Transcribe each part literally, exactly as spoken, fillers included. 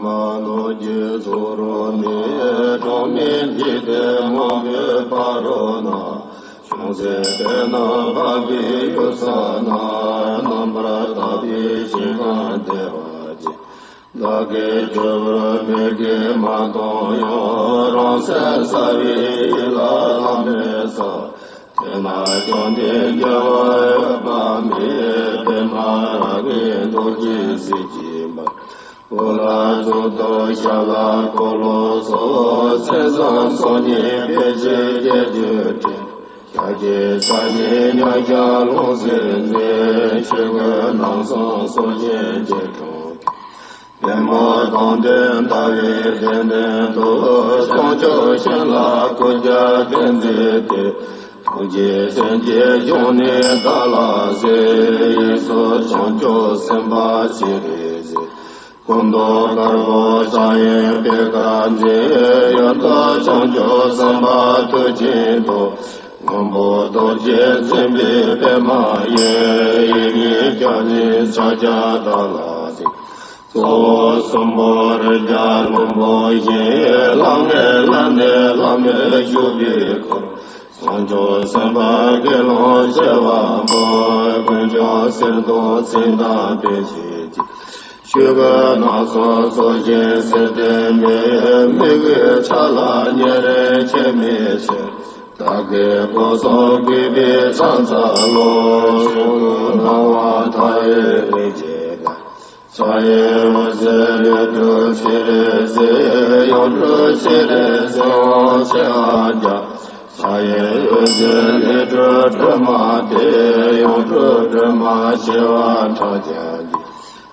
ལོ་རྒྱུས་རྫོགས་རོགས་ནས། གྲངས་མེད་འཇིག་རྟེན་མང་པོའི་བར་རོ་ན། ཅུང་ཟད་དེ་ན་བབ་པའི་ཡུལ་ས་ན། རྣམ་པར་དག་པའི་ཞིང་ཁམས་བདེ་བ་ཅན། བདག་གིས་ཁྱོད་བོར་མོས་གུས་མ་བཏང་ཡང་། རང་སེམས་གསལ་བའི་ཡིད་ལ་ལམ་སྟོན་ས། དེ་ན་བཅོམ་ལྡན་རྒྱལ་བ་འོད་དཔག་མེད། པདྨ་རཱ་གའི་རྡོ་རྗེ་གཟི་བརྗིད་འབར། གུ་ལུ་གཙུག་ཏོར་ཞབས་ལ་འཁོར་ལོ་སོགས། མཚན་བཟང་ཚོགས་གཉིས་སྤེལ་ཕྱིར་རྒྱས་བརྗོད་ཕྲེང་། ཞབས་ཀྱི་ཕྱག་རྒྱའི་མཉམ་གཞག་ལྷུང་བཟེད་མཛད། ཆོས་གོས་རྣམ་གསུམ་གསོལ་ཞིང་སྐྱིལ་ཀྲུང་བརྒྱབ། པདྨོ་སྟོང་བསྟན་ཟླ་བའི་གདན་སྟེང་དུ། བྱང་ཆུབ་ཤིང་ལ་སྐུ་རྒྱབ་བརྟན་མཛད་དེ། ཐུགས་རྗེས་སེམས་ཅན་སྐྱོང་ནས་བདག་ལ་གཟིགས། གཡས་སུ་བྱང་ཆུབ་སེམས་དཔའ་སྤྱན་རས་གཟིགས། སྐུ་མདོག་དཀར་པོ་སྤྱན་གཡས་པད་དཀར་མཛེས། གཡོན་དུ་བྱང་ཆུབ་སེམས་དཔའ་མཐུ་ཆེན་ཐོབ། སྔོན་པོ་རྡོ་རྗེ་འཛིན་པའི་པདྨ་དབྱིངས། ཡི་གེ་བརྒྱ་བཞི་ཕྱག་རྒྱ་བདག་ལ་གཟིགས། གཙོ་བོ་གསུམ་པོ་རིགས་བརྒྱ་ཀློང་པོ་བཞི། ལྷང་ངེ་ལྷ་ནས་ལྷམ་མེར་བཞུགས་པའི་འཁོར། བྱང་ཆུབ་སེམས་དཔའ་དགེ་སློང་བྱེ་བ་པོ། ཀུན་ཀྱང་གསེར་མདོག་མཚན་དང་ལྡན་ཞལ་གཅིག། ཆོས་གོས་རྣམ་གསུམ་གསོལ་ཞིང་གསོལ་འདེབས་མའི། མོས་གུས་ཕྱག་ལ་ཉེ་རིང་ཁྱད་མེད་ཕྱིར། བདག་གིས་སྐུ་གསུམ་གུས་པས་ཕྱག་འཚལ་ལོ། ཆོས་གོས་སྣང་བ་མཐའ་ཡས་རིགས་བརྒྱད་དང་། ཕྱག་གཡས་འོད་ཟེར་རིགས་དྲུག་སྤྱན་རས་གཟིགས། ཡུངས་འབྲུ་སྤྱན་རས་གཟིགས་དབང་ཆེ་བ་བརྒྱ། ཕྱག་གཡས་འོད་ཟེར་ལས་གྲུབ་སྒྲོན་མ་སྟེ། ཡུངས་འབྲུ་སྒྲོན་མ་བྱེ་བ་ཕྲག་བརྒྱ་འདས།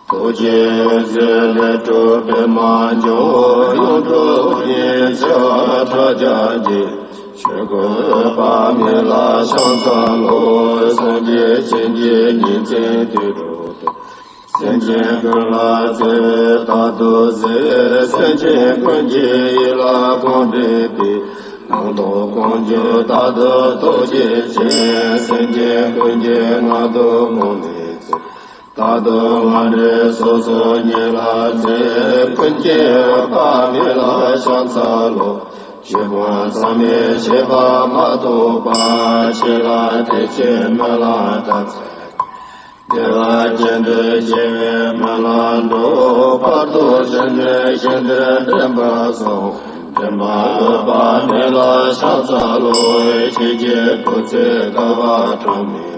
ཐུགས་ཀྱི་འོད་ཟེར་ལས་གྲུབ་པདྨ་འབྱུང་། ཡུངས་འབྲུ་དབུ་རྒྱན་བྱེ་བ་ཕྲག་བརྒྱ་འདས། ཆོས་གོས་འོད་དཔག་མེད་ལ་ཕྱག་འཚལ་ལོ། སངས་རྒྱས་བྱིན་གྱིས་ཉིན་མཚན་དུས་དྲུག་ཏུ། སེམས་ཅན་ཀུན་ལ་བརྩེ་བས་བདག་ཏུ་གཟིགས། སེམས་ཅན་ཀུན་གྱི་ཡིད་ལ་གང་འདུས་པའི། ལུང་དང་ཀུན་སྤྱོད་རྟག་ཏུ་ཐུགས་རྗེ་ཅན། སེམས་ཅན་ཀུན་གྱི་མངལ་དུ་གང་ནས་སྐྱེས། རྟག་ཏུ་མངའ་འབྲེལ་སོ་སོ་ཉིད་ལ་བརྩེ། ཀུན་གྱི་འོད་དཔག་མེད་ལ་ཕྱག་འཚལ་ལོ། ཆོས་སྤོང་མཚམས་མེད་ཤེས་པ་མ་ཐོབ་པ། ཆོས་ལ་དད་ཅིང་སྨོན་ལམ་དམ་ཚིག་བདེ་བ་ཅན་དུ་སྐྱེ་བའི་སྨོན་ལམ་འགྲོ། བར་དུ་གཞན་ནས་གཞན་དུ་འདྲེན་པ་སོགས། འདྲེན་པ་འོད་དཔག་མེད་ལ་ཕྱག་འཚལ་ལོ། ཆོས་ཀྱི་སྐུ་ཚེ་བསྐལ་པ་གྲངས་མེད།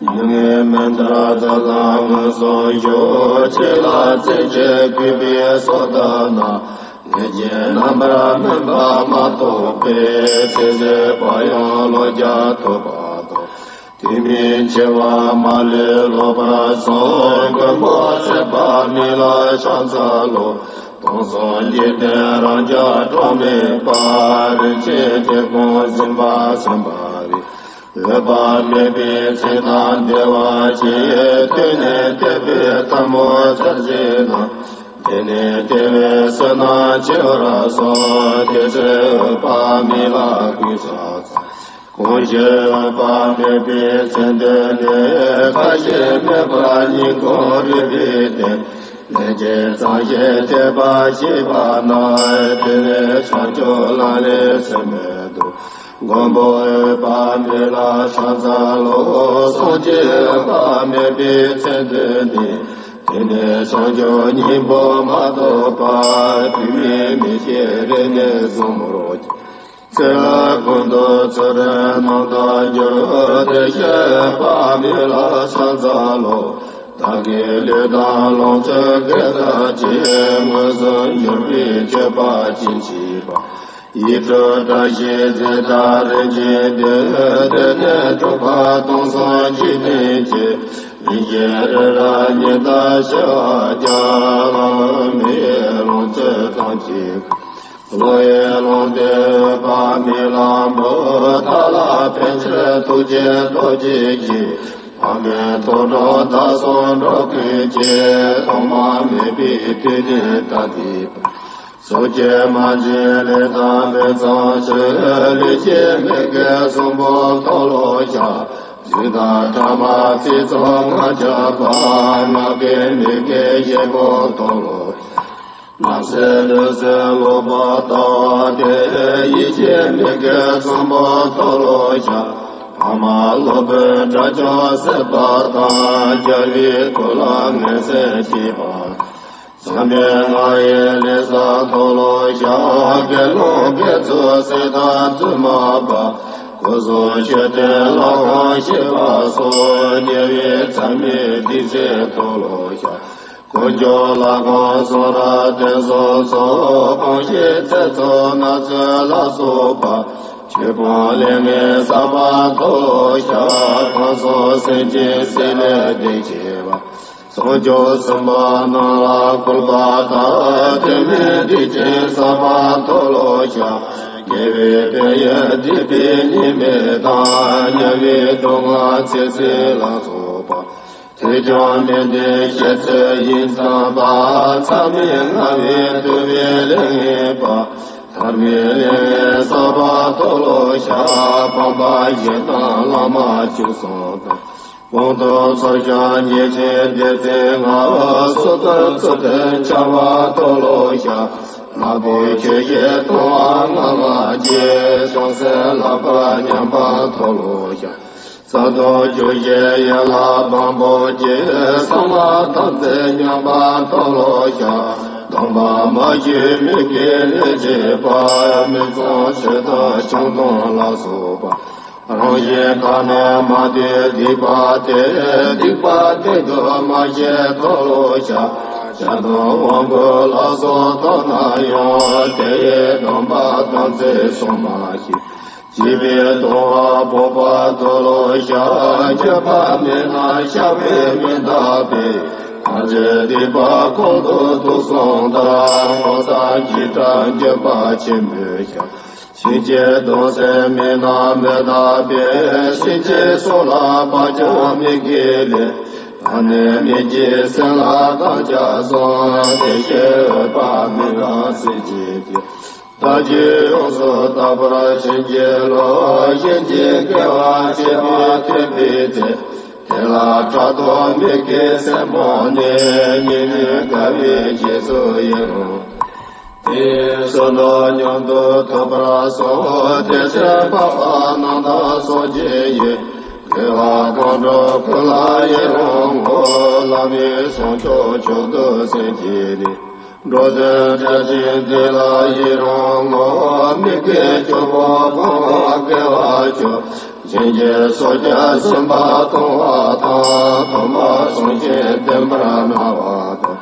མྱ་ངན་མི་འདའ་ད་ལྟ་མངོན་སུམ་བཞུགས། ཆོས་ལ་བརྩོན་ཅིང་གུས་པས་སོ་ཐར་ན། ལས་ཀྱི་རྣམ་པར་སྨིན་པ་མ་ཐོབ་པས། ཚེ་ཟད་པ་ཡང་ལོ་བརྒྱ་ཐུབ་པ་དང་། དུས་མིན་འཆི་བ་མ་ལུས་ལོག་པར་སོང་། མགོན་པོ་ཚེ་དཔག་མེད་ལ་ཕྱག་འཚལ་ལོ། སྟོང་གསུམ་འཇིག་རྟེན་རབ་འབྱམས་གྲངས་མེད་པ། རིན་ཆེན་གཏེར་ཁུང་གཟིམ་པ་གསུམ་པ་རེད། འོད་དཔག་མེད་པའི་མཚན་དང་བདེ་བ་ཅན། དེ་ནས་དེ་པའི་ཐལ་མོ་སྦྱར་བཞིན་ན། དེ་ནས་དེ་བས་བསོད་ནམས་ཆེ་བར་གསུངས། དེ་ཚེ་འོད་དཔག་མེད་ལ་གུས་ཕྱག་འཚལ། གང་ཞིག་འོད་དཔག་མེད་པའི་མཚན་བསྟོད་ནས། ཁ་ཞེ་མེད་པར་སྙིང་ཁོང་རུས་པའི་གཏིང་། ལས་ཀྱི་མཚམས་ཤིང་ཐོད་པ་བཤིག་པ་ན། དེ་ནས་བྱང་ཆུབ་ལམ་ལས་ཕྱིར་མི་ལྡོག། མགོན་པོ་འོད་དཔག་མེད་ལ་ཕྱག་འཚལ་ལོ། སངས་རྒྱས་འོད་དཔག་མེད་པའི་མཚན་བསྟོད་ནས། དེ་ནས་བྱང་ཆུབ་སྙིང་པོ་མ་ཐོབ་པར། དུས་མིན་མི་ཤེས་རིམས་ནད་ཟུང་འབྲོག་གི། ཚེ་ཀུན་ཏུ་ཚུལ་ཁྲིམས་རྣམ་དག་འགྱུར། དེ་བཞིན་འོད་དཔག་མེད་ལ་ཕྱག་འཚལ་ལོ། བདག་གི་ལུས་དང་ལོངས་སྤྱོད་དགེ་རྩ་ཆེ། མངོན་སུམ་གྱུར་པའི་སྤྱོད་པ་ཅི་མཆིས་པ། ཡིད་སྤྲུལ་བཀྲ་ཤིས་རྫས་ལྟར་རིན་ཆེན་ལྡན། དེ་ནས་གྲུབ་པ་སྟོང་གསུམ་འཇིག་རྟེན་གྱི། རིན་ཆེན་རི་རབ་ཉི་ལྟར་ཕྱེ་བ་རྒྱ། ལྷ་མོ་མི་ཡི་ལོངས་སྤྱོད་ཐམས་ཅད། བློ་ཡི་ལོངས་སྤྱོད་འོད་དཔག་མེད་ལ་འབུལ། བདག་ལ་ཕན་ཕྱིར་ཐུགས་རྗེས་སྟོབས་བསྐྱེད་ཅིང་། ཕ་མའི་ཐོག་འགྲོ་བདག་སོགས་འགྲོ་ཀུན་གྱི། ཐོག་མ་མེད་པའི་དུས་ནས་ད་ལྟའི་བར། སོ་སྐྱེ་མ་བྱིན་ལས་དང་ཕུན་སུམ་ཚོགས། ལུས་སྐྱེས་མི་དགེ་གསུམ་པོ་མཐོལ་ལོ་བཤགས། རྫུས་དང་ཕྲ་མ་ཚིག་རྩུབ་ལྔ་བརྒྱ་པ། ངག་གི་མི་དགེ་བཞི་པོ་མཐོལ་ལོ་བཤགས། ནགས་ཚལ་ལུས་སེམས་ལོག་པར་ལྟ་བ་དེ། ཡིད་ཀྱི་མི་དགེ་བཅོམ་པ་མཐོལ་ལོ་བཤགས། ཕ་མ་སློབ་དཔོན་དགྲ་བཅོམ་སྲིད་པ་དང་། རྒྱལ་བའི་ཐུགས་ལ་ངན་སེམས་བསྐྱེད་པ། མཚམས་མེད་ལྔ་ཡི་ལས་བསགས་མཐོལ་ལོ་བཤགས། དགེ་སློང་དགེ་ཚུལ་སྲིད་དང་བཙུན་མ་པ། སྐུ་གསུམ་མཆོད་རྟེན་ལྷ་ཁང་བཤིག་པ་སོགས། ཉེ་བའི་མཚམས་མེད་སྡིག་ཅན་མཐོལ་ལོ་བཤགས། དཀོན་མཆོག་ལྷ་ཁང་གསུང་རབ་དེ་སོགས་སོགས། སྤོང་བྱེད་ཚེ་སྲོག་ནགས་ཚལ་ལ་སོགས་པ། ཆོས་སྤོང་ལས་ངན་བསགས་པ་མཐོལ་ལོ་བཤགས། ཁམས་གསུམ་སེམས་ཅན་སྲེད་ལས་སྡིག་བྱས་པ། སྲུང་སྐྱོབ་སེམས་དཔའ་རྣམས་ལ་བསྐུལ་བ་དང་། དེ་མིན་སྡིག་ཅན་བསགས་པ་མཐོལ་ལོ་བཤགས། དགེ་བའི་ཕན་ཡོན་སྡིག་པའི་ཉེས་དམིགས་དང་། དམྱལ་བའི་སྡུག་བསྔལ་ཚེ་ཟད་ལ་སོགས་པ། ཐོས་ཀྱང་མི་བདེན་བཤད་ཚོད་ཡིད་ཙམ་པ། མཚམས་མེད་ལྔ་བས་བཏུལ་བའི་ལས་ངན་པ། ཐར་པའི་ལས་ངན་བསགས་པ་མཐོལ་ལོ་བཤགས། ཕམ་པ་བཞི་དང་བླ་མ་བཅུ་གསུམ་དང་། གོང་དུ་ཚོགས་ཀྱང་ཉེས་ཆེན་སྡེ་ཚན་ལྔ། སོ་ཐར་ཚུལ་ཁྲིམས་འཆལ་བ་མཐོལ་ལོ་བཤགས། ལྷ་བུའི་ཆོས་བཤད་ལྟུང་བ་ལྔ་ལྔ་བཅས། སོང་ཟད་ལྷག་པར་ཉམས་པ་མཐོལ་ལོ་བཤགས། གསང་སྟོང་རྒྱུད་བཞི་ཡན་ལག་བམ་པོ་བཅས། གསང་བ་ཐམས་ཅད་ཉམས་པ་མཐོལ་ལོ་བཤགས། སྡོམ་པ་མ་ཞུས་མི་དགེ་ལས་བྱས་པ། མི་གཙང་ཆོས་དང་ཆང་འཐུང་ལ་སོགས་པ། རང་གཞན་གང་ནས་མ་ཐོས་སྡིག་པ་དེ། སྡིག་པ་དེ་དག་མ་བྱས་མཐོལ་ལོ་བཤགས། བྱ་དང་དབང་བསྐུར་ལ་སོགས་བཏང་ན་ཡང་། དེ་ཡི་སྡོམ་པ་ཐམས་ཅད་སྲུང་མ་ཤེས། བྱིས་པའི་ལྟུང་བ་ཕོག་པ་མཐོལ་ལོ་བཤགས། སྤྱོད་པ་མེད་ན་བཤགས་པས་མི་འདག་པས། ཐམས་ཅད་སྡིག་པ་ཁོང་དུ་དུག་གསུམ་ལྟར། ལོ་ཙཱ་བགྱིས་དགྲ་འགྱོད་པ་ཆེན་པོས་བཤགས། གཤིན་རྗེའི་གདུང་སེལ་མི་རྣམས་མི་འདག་པས། གཤིན་རྗེའི་སྲོག་ལ་བག་ཀྱང་མི་དགེའི་ལས། ད་ནི་མི་བགྱིད་སེམས་ལ་གང་བྱ་གསུངས། དེ་བཞིན་འོད་དཔག་མེད་དང་སྲིད་ཞིའི་དཀྱིལ། ལྷ་ཆོས་ཡོངས་སུ་དག་པར་བྱིན་གྱིས་རློབས། གཤིན་རྗེའི་དགེ་བ་བྱེད་པའི་ཐོས་པའི་ཚེ། དེ་ལ་ཕྲག་དོག་མི་དགེའི་སེམས་སྤངས་ནས། ཉེ་གནས་དགའ་བའི་རྗེས་སུ་ཡི་རང་། དེའི་བསོད་ནམས་མྱུར་དུ་ཐོབ་པར་ཤོག། དེ་ཚེ་འཕགས་པ་རྣམས་དང་ཚོགས་ཀྱི་ཡུལ། དགེ་བ་གང་བསྒྲུབས་ཀུན་ལ་ཡི་རང་ངོ་། བླ་མེད་བྱང་ཆུབ་མཆོག་ཏུ་སེམས་བསྐྱེད་ནས། འགྲོ་དོན་བདག་ཅག་བདེ་ལ་ཡི་རང་ངོ་། མི་དགེ་བཅུ་སྤོང་སྤོང་བ་དགེ་བ་བཅུ། གཤིན་རྗེའི་སྲོག་བསྐྱབ་སེམས་པ་གཏོང་བ་དང་། ཐོག་མར་གསུང་ཆོས་བསྟན་པར་གནང་བ་དང་།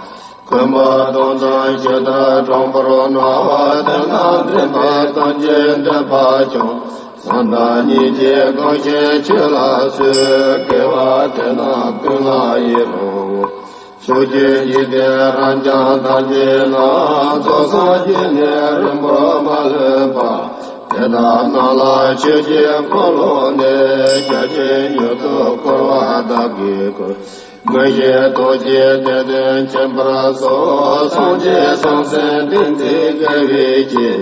མཁན་པོ་དང་ཚང་ཇི་ལྟར་དྲང་པོར་གནང་། དེ་རྣམས་འདྲེན་པར་ཐམས་ཅད་འདོད་པ་ཀྱང་། བཟང་དང་ཉེས་ཀྱི་གང་ཞིག་ཆོས་ལ་གསོལ། དགེ་བ་དེ་རྣམས་ཀུན་ལ་ཡི་རང་ངོ་། ཕྱོགས་བཅུའི་འཇིག་རྟེན་རབ་འབྱམས་ཐམས་ཅད་ན། རྫོགས་སངས་རྒྱས་ནས་རིང་པོར་མ་ལུས་པ། དེ་དག་རྣམས་ལ་མཆོད་ཅིང་འཁོར་ལོ་ནས། བརྒྱ་བྱིན་མྱུར་དུ་བསྐོར་བ་བདག་གིས་བསྐུལ། མངོན་ཤེས་རྡོ་རྗེའི་གཏེར་ལས་མཁྱེན་པར་ཤོག། སངས་རྒྱས་བྱང་སེམས་ཏིང་འཛིན་དགེ་བའི་བཤེས།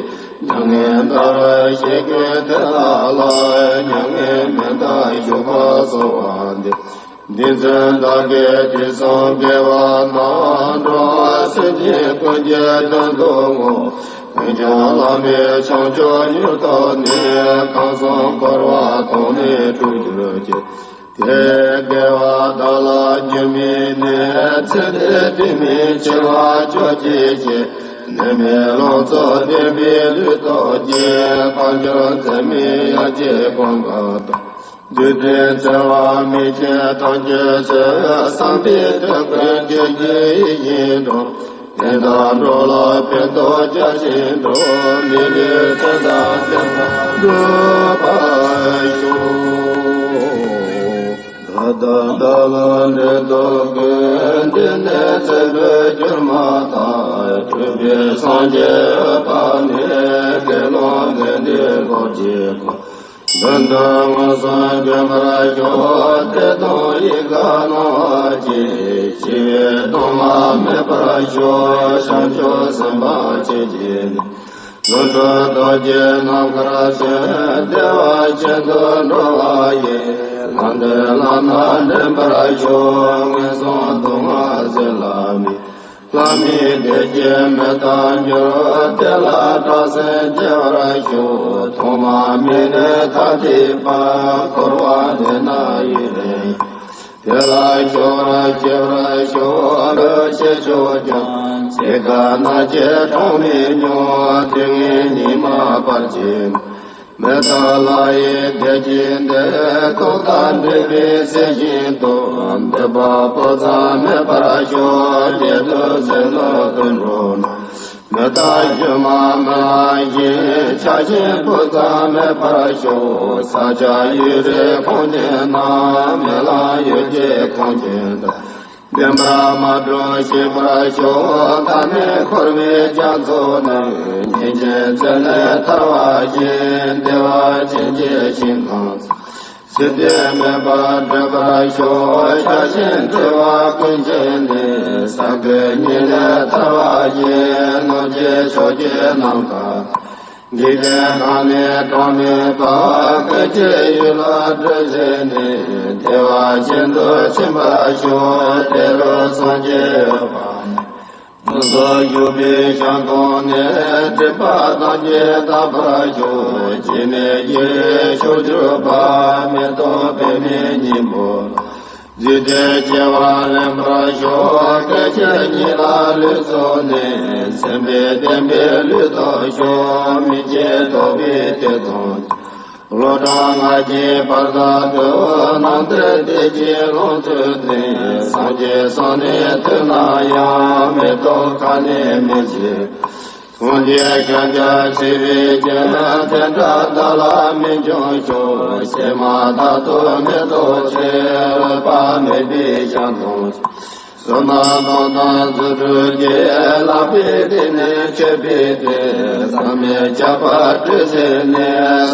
མྱ་ངན་འདའ་བར་ཞིང་ཀུན་བདེ་ལ་ལྷག། མྱ་ངན་མི་འདའ་བཞུགས་པར་གསོལ་བ་འདེབས། འདི་ཚེ་བདག་གིས་དུས་གསུམ་དགེ་བ་རྣམས། འགྲོ་བ་སེམས་ཅན་ཀུན་གྱི་དོན་དུ་བསྔོ། ཀུན་ཀྱང་བླ་མེད་བྱང་ཆུབ་མྱུར་ཐོབ་ནས། ཁམས་གསུམ་འཁོར་བ་དོང་ནས་སྤྲུགས་གྱུར་ཅིག། དེ་དགེ་བ་བདག་ལ་འགྱུར་མིན་ནས། ཚེ་འདིར་སྡིག་མི་བྱེད་པར་གྱུར་ཅིག་ཅེས། ནད་མེད་ལང་ཚོ་ལྡན་པའི་ལུས་སྟོབས་ཀྱིས། དལ་འབྱོར་འཛད་མེད་ཡར་རྒྱས་གང་ག་དང་། འདུས་ཏེ་འཚེ་བ་མེད་ཅིང་ཐམས་ཅད་ཚོལ། བསམ་པའི་དོན་ཀུན་ཆོས་ཀྱི་ཡིད་བཞིན་འགྲུབ། དེ་དག་འགྲོ་ལ་ཕན་ཐོགས་བརྒྱ་བྱིན་འགྲུབ། མི་ལུས་བསོད་ནམས་ལྡན་པ་འགྲུབ་པར་ཤོག། ད་ལྟ་བདག་ལ་འབྲེལ་ཐོགས་ཀུན། འདི་ནས་ཚེ་འཕོས་གྱུར་མ་ཐག། སྤྲུལ་པའི་སངས་རྒྱས་འོད་དཔག་མེད། དགེ་སློང་དགེ་འདུན་འཁོར་གྱིས་བསྐོར། མདུན་དུ་མངོན་སུམ་བྱོན་པར་ཤོག། དད་དང་ཡིད་དགའ་སྣང་བ་སྐྱེས། ཞི་བའི་གདུང་མ་མེད་པར་ཤོག། བྱང་ཆུབ་སེམས་དཔའ་ཆོས་ཀྱི་གནས། ལྷུན་གྲུབ་རྡོ་རྗེ་ནམ་མཁར་བྱོན། བདེ་བ་ཅན་དུ་འགྲོ་བ་ཡི། ལམ་འདྲེན་ལམ་སྣ་འདྲེན་པར་ཤོག། ངན་སོང་སྡུག་བསྔལ་ཟད་ལ་མི། ལྷ་མིའི་བདེ་སྐྱིད་མེ་ལྟར་འགྱུར། དེ་ལ་སྐྲག་སེམས་སྐྱེ་བར་ཞུ། ཐོག་མ་མེད་ནས་ཐ་དད་པ། འཁོར་བ་འདི་ན་ཡུན་རིང་། དེ་ལ་སྐྱོ་བར་སྐྱེ་བར་ཤོག །འདོད་ཆེ་ཆོག་ཀྱང་། ཚེ་འགའ་ན་སྐྱེ་གྲངས་མེད་མྱོང་། དུས་ངན་ཉི་མ་བར་ཆད། མེ་ལྟར་ལྷ་ཡི་བདེ་སྐྱིད་འདི། ཐོག་མཐའ་བྲལ་བའི་ཚེ་བཞིན་དུ། འདོད་པ་སྤུ་ཙམ་མེད་པར་ཤོག །སྐྱིད་སྡུག་ཚེ་ལོག་ཏུ་འགྲོ་ན། མེ་ལྟར་ཞུན་མར་མེ་ལྷ་བཞིན། ཆགས་ཞེན་སྤུ་ཙམ་མེད་པར་ཤོག །ས་སྐྱ་ཡུལ་རི་ཁོང་ཆེན་ན། མེ་ལྷ་ཡུལ་གྱི་ཁོང་ཆེན་དང་། བདེན་པར་མ་གྲུབ་ཤེས་པར་ཤོག །མཐའ་མེད་འཁོར་བའི་རྒྱ་མཚོ་ནས། སྙིང་རྗེའི་རྩེ་ནས་ཐར་བ་བཞིན། བདེ་བ་ཅན་གྱི་ཞིང་ཁམས། ཚེ་འདས་མེད་པར་འདྲེན་པར་ཤོག །ཆགས་ཞེན་བྲལ་བ་ཀུན་བྱེད་ནས། ས་གོས་ཉིད་ལས་ཐར་བ་བཞིན། ནོར་གྱི་ཕྱོགས་ཀྱི་ནམ་མཁའ། འཇིག་རྟེན་གང་ནས་གྲངས་མེད་པ། ཀུན་གྱི་ཡུལ་ལ་བགྲོད་བྱས་ནས། བདེ་བ་ཅན་དུ་ཕྱིན་པར་ཤོག །དེ་རུ་སངས་རྒྱས་འོད་དཔག་མེད། ཕུན་སུམ་ཚོགས་པའི་ཞིང་ཁམས་ནས། སྒྲིབ་པ་ཐམས་ཅད་དག་པར་ཤོག །སྐྱེ་མེད་ཀྱི་ཞིང་བཞུགས་པ། མེ་ཏོག་པདྨའི་སྙིང་པོ་ལ། རྫུས་ཏེ་སྐྱེ་བ་ལེན་པར་ཤོག །སྐད་ཅིག་ཉིད་ལ་ལུས་རྫོགས་ནས། སེམས་དཔའི་བསྟན་པའི་ལུས་ཐོབ་ཤོག །མི་སྐྱེ་རྟོག་པའི་གཏེར་སྟོན། ལོ་གྲངས་ལྔ་བརྒྱའི་བར་དག་ཏུ། སྣང་མཐའི་བདེ་སྐྱིད་ལོངས་སྤྱོད་ལྡན། སངས་རྒྱས་བསམ་ནས་ཐོས་ན་ཡང་། མེ་ཏོག་ཁ་ནས་སྨིན་བྱེད། སངས་རྒྱས་ཤཱཀྱ་ཆེ་བའི་རྒྱན། དེ་འདྲ་བདག་ལ་སྨིན་འབྱུང་ཤོག །གཤེད་མ་དག་ཏུ་མེ་ཏོག་ཆེ། འོད་དཔག་མེད་པའི་ཞིང་ཁམས། བསོད་ནམས་དང་ལྡན་རྫུ་འཕྲུལ་གྱིས། ལྷག་པའི་སྡེ་སྣོད་མཆོད་པའི་སྡེ། ཟག་མེད་ཁྱབ་པར་སྤྲུལ་བྱས་ནས།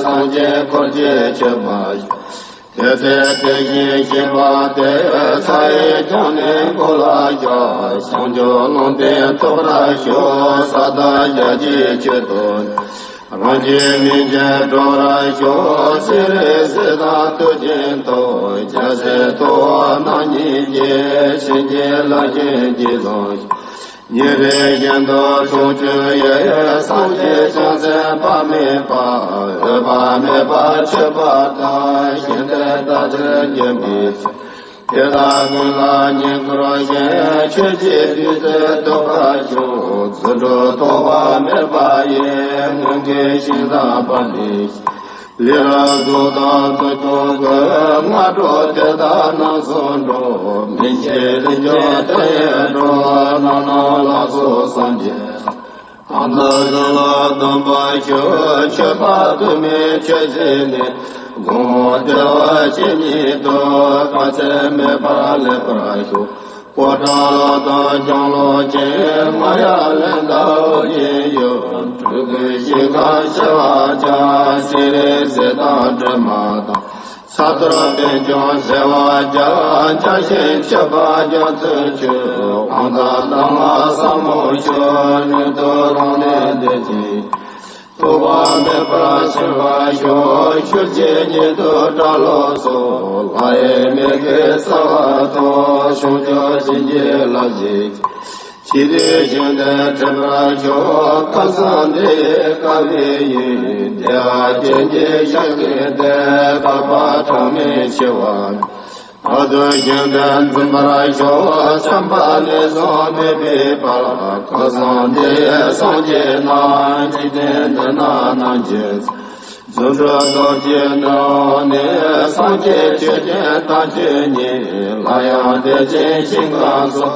སངས་རྒྱས་འཁོར་བཅས་མཆོད་པར་ཤོག །དེ་ཚེ་དེ་བཞིན་གཤེགས་པ་དེ། ཕྱག་གཡས་བརྐྱང་ནས་མགོ་ལ་བཞག །བྱང་ཆུབ་ལུང་བསྟན་ཐོབ་པར་ཤོག །ས་དང་རྒྱ་ཆེའི་ཆོས་སྟོན། རང་གི་མིང་ཅན་སྒྲོག་པར་ཤོག །སྤྱན་རས་གཟིགས་དང་དུས་རྒྱུན་དུ། རྒྱལ་སྲས་ཐུབ་དབང་རྣམ་གཉིས་ཀྱིས། བྱིན་གྱིས་བརླབ་ཅིང་རྗེས་བཟུང་ཤོག །ཉིན་རེ་བཞིན་དུ་དྲུང་ཆོས་ཡི། སངས་རྒྱས་བྱང་སེམས་དཔག་མེད་པ། འོད་དཔག་མེད་པ་མཆོད་པ་དང་། ཞིང་དེར་བདག་འཛིན་སྐྱོན་མེད་ཅིང་། དེ་དག་ཀུན་ལ་བསྙེན་བཀུར་ཞིང་། ཆོས་ཀྱི་བདུད་རྩི་ཐོབ་པར་ཤོག །རྫུ་འཕྲུལ་ཐོགས་པ་མེད་པ་ཡིས། སྔོན་གྱི་ཞིང་དང་པ་ནི། ལས་རབ་རྫོགས་དང་རྫོགས་ཀྱང་ཀུན། སྔ་དྲོ་དེ་དག་རྣམ་གསུམ་འགྲོ། མི་འཆི་རིན་ཆེན་དོན་ཡོད་འགྲོ། རྣམ་སྣང་ལ་སོགས་སངས་རྒྱས། ཨ་ནི་ལ་སྡོམ་པར་ཞུ། མཆོད་པ་དུ་མས་མཆོད་བྱས་ནས། དགོངས་བདེ་བ་ཇི་སྙེད་དུ། དཀའ་ཚེགས་མེད་པར་ལེགས་པར་ཞུ། ཕོ་བྲང་ལ་དང་ལྗང་གླིང་ཅན། མ་ཡར་ལེན་དང་ཨོ་རྒྱན་ཡུལ། སྤྲུལ་སྐུའི་ཞིང་ཁམས་ཞི་བར་བྱ། སྤྱན་རས་གཟིགས་དང་སྒྲོལ་མ་དང་། ཕྱག་རྡོར་པད་འབྱུང་བརྩེ་བ་རྒྱ། བརྒྱ་བྱིན་མཆོད་པ་རྒྱ་མཚོའི་མཆོག །དབང་དང་ལྡན་ལ་ཟབ་མོ་སྤྱོད། མྱུར་དུ་རང་ལས་འདས་ཤིང་། ཐོགས་པ་མེད་པར་ཤི་བར་ཤོག །ཤུལ་གྱི་ཉེ་དུ་དགྲ་ལོག་སོགས། ལྷ་ཡི་མིག་གིས་གསལ་བར་མཐོང་། བྱང་ཆུབ་བྱིན་གྱིས་བརླབ་བྱེད། ཞི་བདེའི་ཞིང་དེར་འདྲེན་པར་ཤོག །ཁམས་གསུམ་འདི་ཡི་ག་བའི་ཡུལ། བདེ་བ་ཅན་གྱི་ཞིང་ཁམས་དེར། བསྐལ་པ་གྲངས་མེད་འཆི་བ། བར་དུ་ཞིང་དེར་འཛིན་པར་ཤོག །བྱམས་པ་ལས་བྱུང་མོས་པའི་དཔལ། ཁམས་གསུམ་འདི་ཡི་སངས་རྒྱས་རྣམས། འཇིག་རྟེན་འདི་ན་རྣམ་མཁྱེན། རྫུ་འཕྲུལ་སྟོབས་ཀྱིས་ནི་འོང་ནས། སངས་རྒྱས་ཆོས་ཀྱི་བསྟན་བཅོས་ཉིད། སླར་ཡང་བདེ་ཆེན་ཞིང་ཁམས་སུ།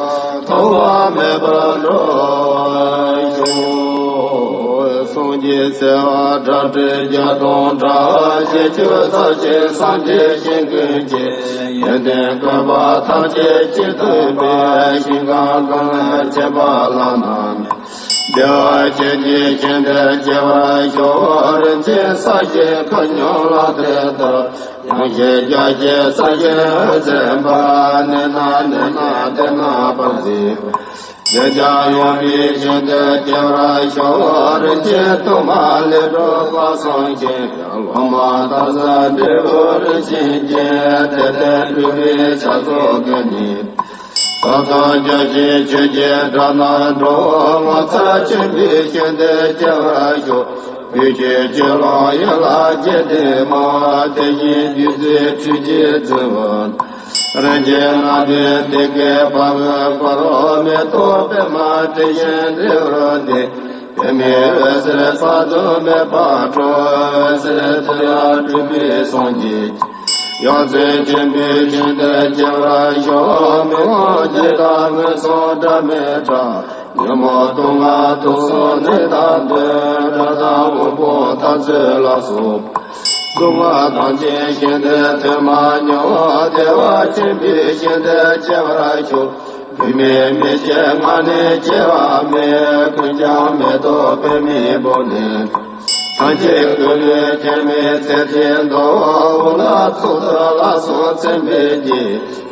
ཐོགས་པ་མེད་པར་འགྲོ་བར་ཤོག །སངས་རྒྱས་བྱེ་བ་བྲག་སྲིན་བརྒྱ་སྟོང་བྲག །ཞལ་བཅུ་རྩ་གཅིག་སངས་རྒྱས་ཞིང་ཀུན་གྱི། ཡོན་ཏན་བཀོད་པ་ཐམས་ཅད་གཅིག་ཏུ་སྤེལ། ཞིང་ཁམས་ཀུན་ལས་ཁྱད་པར་བླ་ན་མེད། བདེ་བ་ཅན་གྱི་ཞིང་དེར་སྐྱེ་བར་ཤོག །རིན་ཆེན་གསེར་གྱི་མཁའ་སྙོམས་ལ་དེ་ལྟར། ཡང་ཞིང་རྒྱ་ཆེའི་གསེར་གྱི་འོད་ཟེར་འབར། གནས་ན་གནས་ན་དེ་རྣམ་པར་གཟིགས། བདེ་འཇམ་ཡངས་པའི་ཞིང་དེར་སྐྱེ་བར་ཤོག །རིན་ཆེན་གཏོར་མ་ལས་གྲུབ་པ་སངས་རྒྱས། སློབ་མ་དག་ས་འབྲས་བུ་རིན་ཆེན་གྱི། དེ་ལྟར་སྤྲུལ་པའི་ཕྱག་རྫོགས་སྐུ་གཉིས། ཐོབ་ཐང་རྒྱ་ཆེན་ཆོས་ཀྱི་སྒྲ་རྣམས་སྒྲོག་ངོ་མཚར་ཆེན་པོའི་ཞིང་དུ་སྐྱེ་བར་ཤོག་བོད་ཀྱི་ཆོས་ལུང་ཡན་ལག་བརྒྱད་ལྡན་མ། དེ་བཞིན་བདུད་རྩིའི་ཁྲུས་ཀྱིས་བརྫིས་པ། རིན་ཆེན་སྣ་བདུན་ཐིག་གི་ཕ་གི་འཁོར། མེ་ཏོག་པདྨ་དྲི་ཞིམ་དྲི་བར་ལྡན། པདྨའི་འོད་ཟེར་ས་དང་མེ་འབར་འཕྲོ། འོད་ཟེར་དེ་ཡང་སྤྲུལ་པའི་སངས་རྒྱས། ཡང་རྩེ་ཆེན་པོའི་ཞིང་དུ་སྐྱེ་བར་ཤོག་མི་དབང་རྒྱས་དང་མངོན་སུམ་འདྲ་མི་འདྲ། ཉོན་མོངས་སྡུག་བསྔལ་དུག་གསུམ་ནད་དང་བདུན། དགྲ་དང་དབུལ་ཕོངས་འཐབ་རྩོད་ལ་སོགས། སྡུག་བསྔལ་ཐམས་ཅད་ཞིང་དུ་ཐོན་མ་མྱོང་། བདེ་བ་ཆེན་པོའི་ཞིང་དུ་སྐྱེ་བར་ཤོག་བུད་མེད་མི་སྐྱེ་མངལ་ནས་སྐྱེ་བ་མེད། ཀུན་ཀྱང་མེ་ཏོག་པདྨའི་སྦུབས་ནས། ཐམས་ཅད་ཀུན་ལས་སྐྱེ་མེད་ཚེ་ཆེན་མདོག་འོ་ལ་ཚོགས་དང་ལ་སོགས་ཚིམ་པའི་རྒྱུ།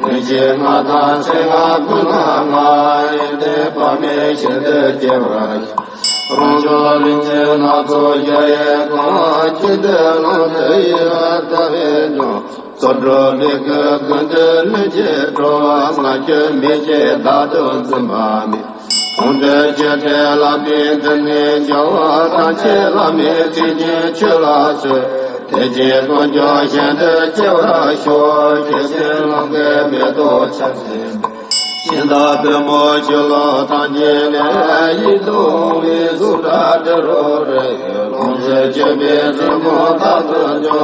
ཀུན་གཞི་ལྔ་དང་ཚེ་ལྔ་ཀུན་ལ་ལྔ། ཡོན་ཏན་དཔག་མེད་ཞིང་དུ་སྐྱེ་བར་ཤོག་རང་བྱུང་རིག་འཛིན་སྣ་ཚོགས་ཞལ་གྱི་ཁམས། ཀྱེ་འདི་ལུང་དུ་ཡིད་ལ་བལྟ་བའི་ལྗོངས། རྩོལ་སྒྲུབ་ལས་ཀུན་ཀུན་ཏུ་ལྷུན་གྱིས་གྲུབ། ང་ཁྱོད་མི་ཕྱེད་བདག་ཏུ་འཛིན་པ་མེད། གང་འདུལ་སྤྱོད་འབྲས་ལམ་པའི་མཐུ་ནི་འཇོམས། ཐམས་ཅད་བླ་མེད་ཐུགས་རྗེའི་ཆོས་ལ་བརྩོན། དེ་རྗེས་ཀུན་ཀྱང་གཞན་དུ་སྐྱེ་བར་ཤོག་ཁྱེད་སེམས་ཀློང་གི་མེ་ཏོག་ཆར་ཆེན་པོ། ཤིང་རྟ་པདྨོ་ཆུ་ཀླུང་ཐམས་ཅད་ལས། ཡིད་དུ་འོང་བའི་གཟུགས་སྒྲ་དྲི་རོ་རེག་ལོངས་སྤྱོད་པའི་རི་མོ་རྟག་ཏུ་འཇོ།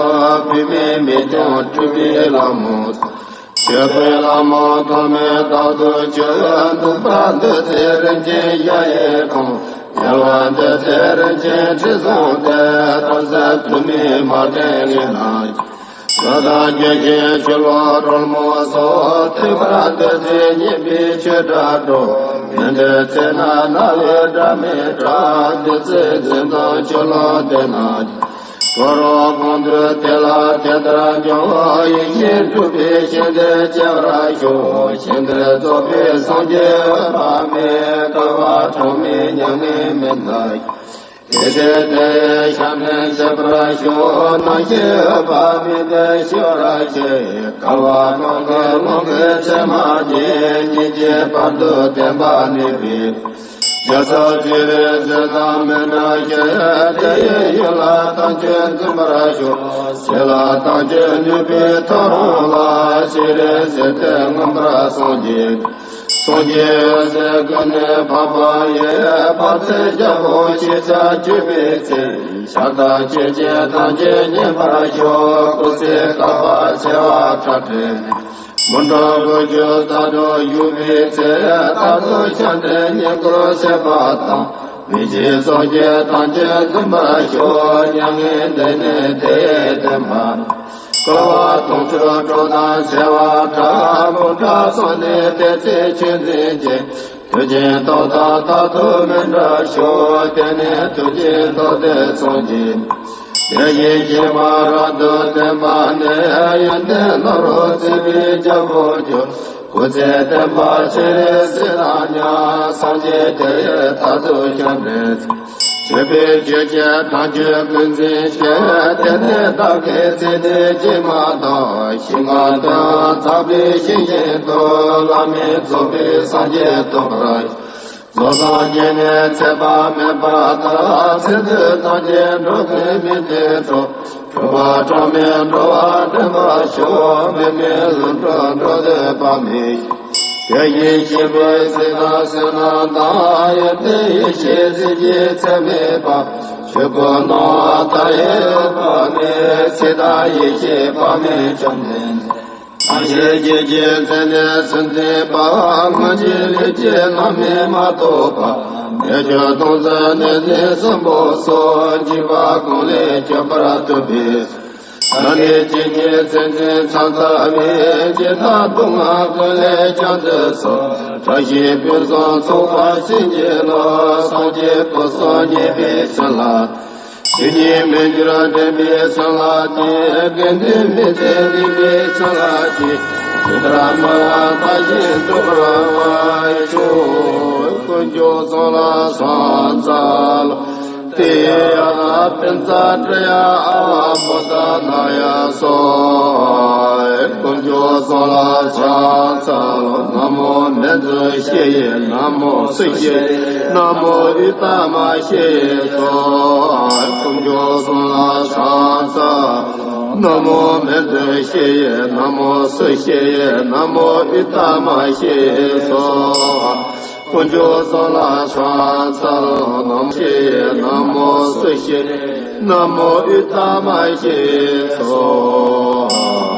བུད་མེད་མི་སྐྱོང་སྤྲུལ་པའི་ལྷ་མོ། སྤྱོད་པའི་ལྷ་མོ་ཐོགས་མེད་རྟག་ཏུ་སྤྱོད། འདུག་པ་འདུག་སའི་རིན་ཆེན་གཞལ་ཡས་ཁང་། ཉལ་བ་འདུག་སའི་རིན་ཆེན་ཁྲི་བཟང་སྟེ། ཐོབ་ཟིན་དུ་མའི་མ་ཕྲེང་ལས་ན། ལོ་དང་རྒྱུ་ཆེན་ཆུ་ལོག་སྒྲོལ་མོ་སོགས། ཐོས་པར་འདོད་ཚེ་སྙན་པའི་ཆོས་སྒྲ་སྒྲོག་མི་འདོད་ཚེ་ན་རྣ་བའི་སྒྲ་མི་གྲག་བདུད་རྩི་འཛིན་དང་ཆུ་ཀླུང་དེ་ན། འགྲོ་རོགས་གང་འདུལ་དེ་ལ་དེ་ལྟར་འགྱུར། ཡེ་ཤེས་འགྲུབ་པའི་ཞིང་དུ་སྐྱེ་བར་ཤོག་ཞིང་དུ་རྫོགས་པའི་སངས་རྒྱས་འོད་དཔག་མེད། བསྐལ་པ་གྲངས་མེད་མྱ་ངན་མི་འདའ། དེ་ཚེ་དེ་ཡི་ཞབས་འདྲེན་བྱེད་པར་ཤོག་རྣམ་ཤེས་འོད་དཔག་མེད་དུ་ཞི་བར་བྱེད། བསྐལ་པ་གང་གི་ཀློང་གི་མཚན་མ་ཡིས། སྙིང་རྗེའི་བར་དུ་བསྟན་པ་གནས་པའི། རྒྱ་མཚོ་ཆེ་བའི་ཟེར་དང་མི་འདྲ་ཞིང་། དེ་ཡི་ཡུལ་ལ་ཐམས་ཅད་འཛིན་པར་ཤོག་ཞིང་ལ་ཐམས་ཅད་ནུས་པའི་ཐོ་རངས་ལ། ཤེས་རིག་ཟེར་ཏེ་མངོན་པར་སངས་རྒྱས། སངས་རྒྱས་འོད་ཟེར་ཀུན་ནས་འཕགས་པ་ཡི། དཔག་ཚད་རྒྱལ་པོ་ཆེ་ས་བཅུ་པའི་ཚེ། ཤ་སྟག་ཆོས་ཅན་ཐམས་ཅད་མཉེས་པར་ཤོག་སྐུ་ཚེ་བསྐལ་པ་བྱེ་བ་ཁྲག་ཁྲིག་མི་འཕྲོགས་དགུ་བཅུ་རྩ་དྲུག་བཞུགས་པའི་ཚེ། རྟག་ཏུ་ཞབས་འདྲེན་བསྙེན་བཀུར་བྱེད་པ་དང་། མི་ཕྱེད་ཚོགས་ཀྱིས་ཐམས་ཅད་འཛིན་པར་ཤོག་མྱ་ངན་འདས་ནས་དེ་ཡི་བསྟན་པ། བསྐལ་པ་དུང་ཕྱུར་དྲུག་དང་བྱེ་བ་ཕྲག་འབུམ་ཕྲག་སོགས་ནས་དེ་ཚེ་ཆོས་འཛིན་ཅིང་། མཐུ་ཆེན་སྟོབས་དང་རྟག་ཏུ་མི་འབྲལ་ཤོག་དེ་ནས་ཐུགས་རྗེའི་རྡོ་རྗེ་ཚོགས་ཀྱིས། དེ་བཞིན་གཤེགས་པ་རབ་ཏུ་བརྟན་པ་ནི། ཡོན་ཏན་རྣམ་རོལ་བརྩེགས་པའི་རྒྱལ་པོར་གྱུར། སྐུ་ཚེ་བརྟན་པ་སྤྱན་རས་གཟིགས་དང་མཉམ། སངས་རྒྱས་དེ་ཡི་རྟག་ཏུ་ཞབས་འདྲེན། སྤྱོད་པའི་ཆོས་ཀྱི་དལ་འབྱོར་ཀུན་འཛིན་ཞིང་། དེ་ནས་བདག་གི་ཚེ་འདི་ཇི་མ་འདའ། ཞིང་ཁམས་དོན་དམ་ཚངས་པའི་ཞིང་བཞིན་དུ། བླ་མེད་རྫོགས་པའི་སངས་རྒྱས་ཐོབ་པར། རྫོགས་སངས་རྒྱས་ནས་ཚེ་དཔག་མེད་པ་དག་ཚེ་འདི་ཐམས་ཅད་འགྲོ་ཀུན་མི་མཐུན་ཕྱོགས། འཁྲུལ་པ་གྲངས་མེད་འགྲོ་བ་འདྲེན་པར་ཤོག་མི་མེད་ལྷུན་གྲུབ་འགྲོ་འདོད་དཔག་མེད། དེ་བཞིན་གཤེགས་པའི་གཟི་བྱིན་བསོད་ནམས་དང་། ཡོན་ཏན་ཡེ་ཤེས་གཟི་བརྗིད་ཚད་མེད་པ། ཆོས་སྐུ་སྣང་བ་མཐའ་ཡས་འོད་དཔག་མེད། ཚེ་དང་ཡེ་ཤེས་དཔག་མེད་བཅོམ་ལྡན་འདས། ཐམས་ཅད་སྐྱེ་མཆེད་ཚེ་ནས་ཟིན་ཟིན་པ། སྔོན་གྱི་ལས་ཀྱིས་ནམ་ཡང་མ་ཐོགས་པ། མི་བསྐྱོད་སྟོང་གསལ་གནས་རྫས་གསུམ་པོ་སོགས། འཇིགས་པ་གང་ལས་སྐྱོབ་པར་བསྟོད་པའི། ད་ནི་སྐྱེ་མཆེད་ཚེ་འདིའི་མཚམས་ཚར་བའི། ཇི་ལྟར་སྡུག་བསྔལ་ཀུན་ལས་བྱང་ཚུལ་སོགས། བཀྲ་ཤིས་ཕུན་སུམ་ཚོགས་པ་བྱིན་གྱིས་རློབས། སངས་རྒྱས་སྐུ་གསུམ་བརྙེས་པའི་ཕྱིར་ལ། ཇི་སྙེད་མི་འགྱུར་འདྲེན་པའི་བྱིན་རླབས་ཀྱིས། དགེ་འདུན་མི་ཚེ་འདས་པའི་བྱིན་རླབས་ཀྱིས། ཇི་ལྟར་སྨོན་པ་མཐའ་བཞིན་འགྲུབ་པར་ཤོག་དཀོན་མཆོག་གསུམ་ལ་ཕྱག་འཚལ་ལོ། ཏེ་ཡ་ན་པཉྩ་ཏྲ་ཡ་ཨ་བ་བོ་དྷ་ན་ཡ་སྭཱ་ཧཱ། དཀོན་མཆོག་གསུམ་ལ་ཕྱག་འཚལ་ལོ། ན་མོ་མཉྫུ་ཤཱི་ཡེ། ན་མོ་སུ་ཤཱི་ཡེ། ན་མོ་ཨུཏྟ་མ་ཤཱི་ཡེ་སྭཱ་ཧཱ། དཀོན་མཆོག་གསུམ་ལ་ཕྱག་འཚལ། ན་མོ་མཉྫུ་ཤཱི་ཡེ། ན་མོ་སུ་ཤཱི་ཡེ། ན་མོ་ཨུཏྟ་མ་ཤཱི་ཡེ་སྭཱ་ཧཱ། དཀོན་མཆོག་གསུམ་ལ་ཕྱག་འཚལ་ལོ། ན་མོ་ཤཱི་ཡེ། ན་མོ་སུ་ཤཱི་ཡེ། ན་མོ་ཨུཏྟ་མ་ཤཱི་ཡེ་སྭཱ་ཧཱ།